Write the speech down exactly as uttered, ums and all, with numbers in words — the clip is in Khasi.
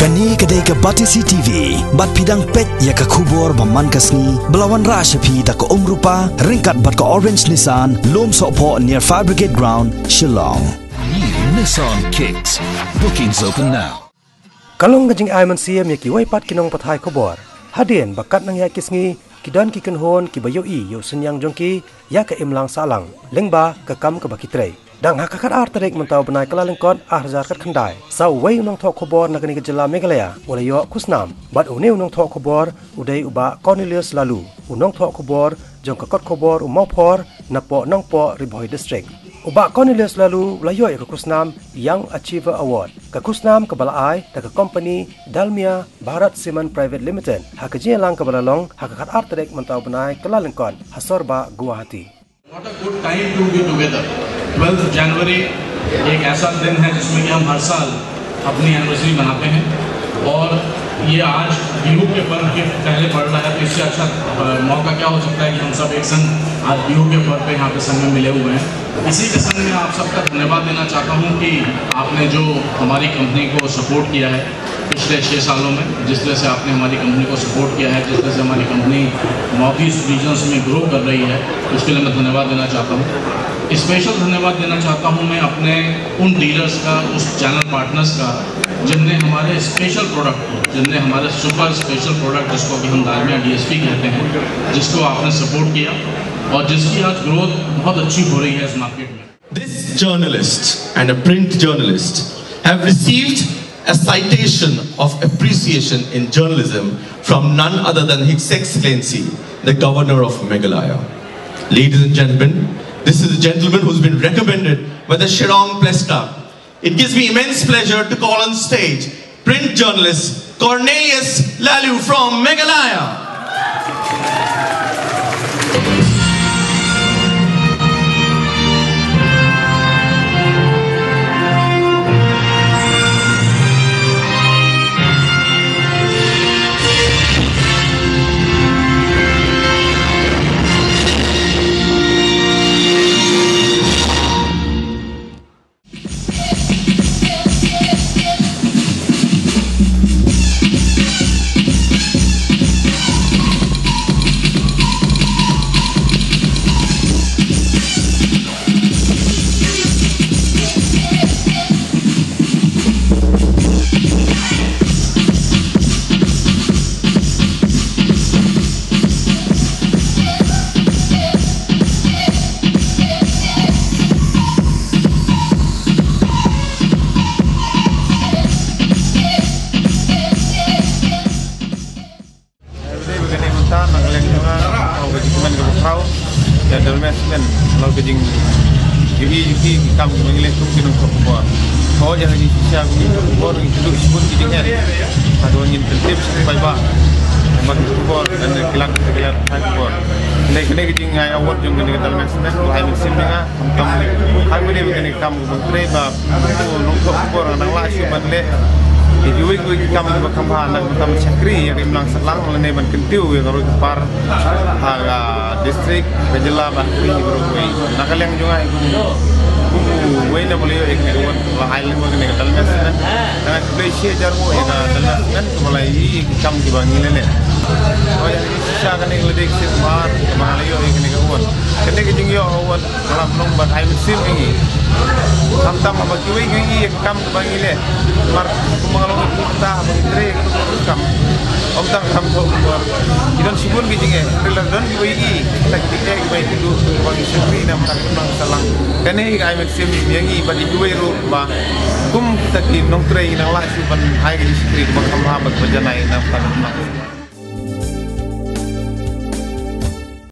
Kane ka dei ka Batesi T V, bad phi dang peit ïa ka khubor ba man ka sngi, ba la wanrah sha phi da ka Umrupa, ryngkat bad ka Orange Nissan, Lumsohphoh near Fire Brigade Ground, Shillong. New Nissan Kicks. Bookings open now. Ka long ka jingai mynsiem ïa kiwei pat ki nongpathai khubor. Hadien ba katba nang ïaid ki sngi, ki don ki kynhun kiba ïohi ïa u synñiang jong ki ïa ka imlang sahlang lyngba ka kam kaba ki trei. Dang ha ka khatar tarik mynta u bnai Kyllalyngkot arhajar khatkhyndai, sa uwei u nongthoh khubor na kane ka jylla Meghalaya u la ïoh khusnam. Bad une u nongthoh khubor u dei u Bah Cornelius Laloo, u nongthoh khubor jong ka kot khubor u Mawphor napoh Nongpoh, Ri Bhoi District. U Bah Cornelius Laloo u la ïoh ïa ka khusnam Young Achiever Award, ka khusnam kaba la ai da ka kompani Dalmia Bharat Cement Private Limited ha ka jingïalang kaba la long ha ka khatar tarik mynta u bnai Kyllalyngkot ha Sorbah, Guwahati. What a good time to be together. Twelfth January एक ऐसा दिन है जिसमें कि हम हर साल अपनी एनिवर्सरी मनाते हैं, और ये आज बिहू के पर्व के पहले पड़ रहा है, तो इससे अच्छा, अ, मौका क्या हो सकता है कि हम सब एक संग आज बिहू के पर्व पे यहाँ पे संग में मिले हुए हैं। इसी के संग मैं आप सबका धन्यवाद देना चाहता हूँ कि आपने जो हमारी कंपनी को सपोर्ट किया है पिछले छः सालों में, जिस तरह से आपने हमारी कंपनी को सपोर्ट किया है, जिस तरह से हमारी कंपनी नॉर्थ ईस्ट रीजन्स में ग्रो कर रही है, उसके लिए मैं धन्यवाद देना चाहता हूँ। स्पेशल धन्यवाद देना चाहता हूँ मैं अपने उन डीलर्स का, उस चैनल पार्टनर्स का, जिनने हमारे स्पेशल प्रोडक्ट को, जिनने हमारे सुपर स्पेशल प्रोडक्ट, जिसको कि हम दालमिया डीएसपी कहते हैं, जिसको आपने सपोर्ट किया और जिसकी आज ग्रोथ बहुत अच्छी हो रही है इस मार्केट में। This journalist and a print journalist have received a citation of appreciation in journalism from none other than His Excellency, the Governor of Meghalaya. Ladies and gentlemen, this is a gentleman who's been recommended by the Shillong Press Club. It gives me immense pleasure to call on stage print journalist Cornelius Laloo from Meghalaya. Dei ba kane mynta na ka liang jong nga, nga ka jingkmen kaba khraw ïa Dalmia Cement, halor ka jingïohi jong ki ki kam kiba ngi leh kum ki nongthoh khubor. Hooid, ïa ka jingshisha ka nongthoh khubor ngi kynduh shibun ki jingeh ha kaba ngin pyntip sha ki paidbah, namar ki khubor, lane ki lad ki lad pathai khubor. Hynrei kane ka jingai award jong kane ka Dalmia Cement ka la ai mynsiem ïa nga. Khamtam, ha kaba dei ba kane ka kam kaba ngi trei, ba u nongthoh khubor nga nang lah shuh ban leh ïa kiwei kiwei ki kam kiba kham bha, na ka bynta ban shakri ïa ka imlang sahlang lane ban kyntiew ïa ka roi ka par ha ka district, ka jylla bad ha ka ri baroh kawei. Na ka liang jong nga, kum, kum uwei na ba la ïoh ïa kane ka award, la ai lem ïa kane ka Dalmia Cement, nga khublei shihajar nguh ïa ka Dalmia Cement kaba la ïohi ïa ki kam kiba ngi la leh. Hooid, ïa ka jingshisha kane ka la dei ka sien ba nga la ïoh ïa kane ka award. Kane ka jingïoh award ka la pynlong ban ai mynsiem ïa ngi. Khamtam haba kiwei kiwei ki ïa ka kam kaba ngi leh. Namar kumba nga la ong mynta, haba ngi trei ïa ka kam, ym tang kam thoh khubor, ki don shibun ki jingeh. Hynrei lada don kiba ïohi ïa kita ki jingeh kiba ngi kynduh, kiba ngi shakri na ka bynta ka imlang sahlang, kane ka ai mynsiem ïa ngi bad ïa kiwei ruh, ba kum kita ki nongtrei ngi nang lah shuh ban ai ka jingshakri kaba kham bha bad kaba janai na ka bynta ka imlang.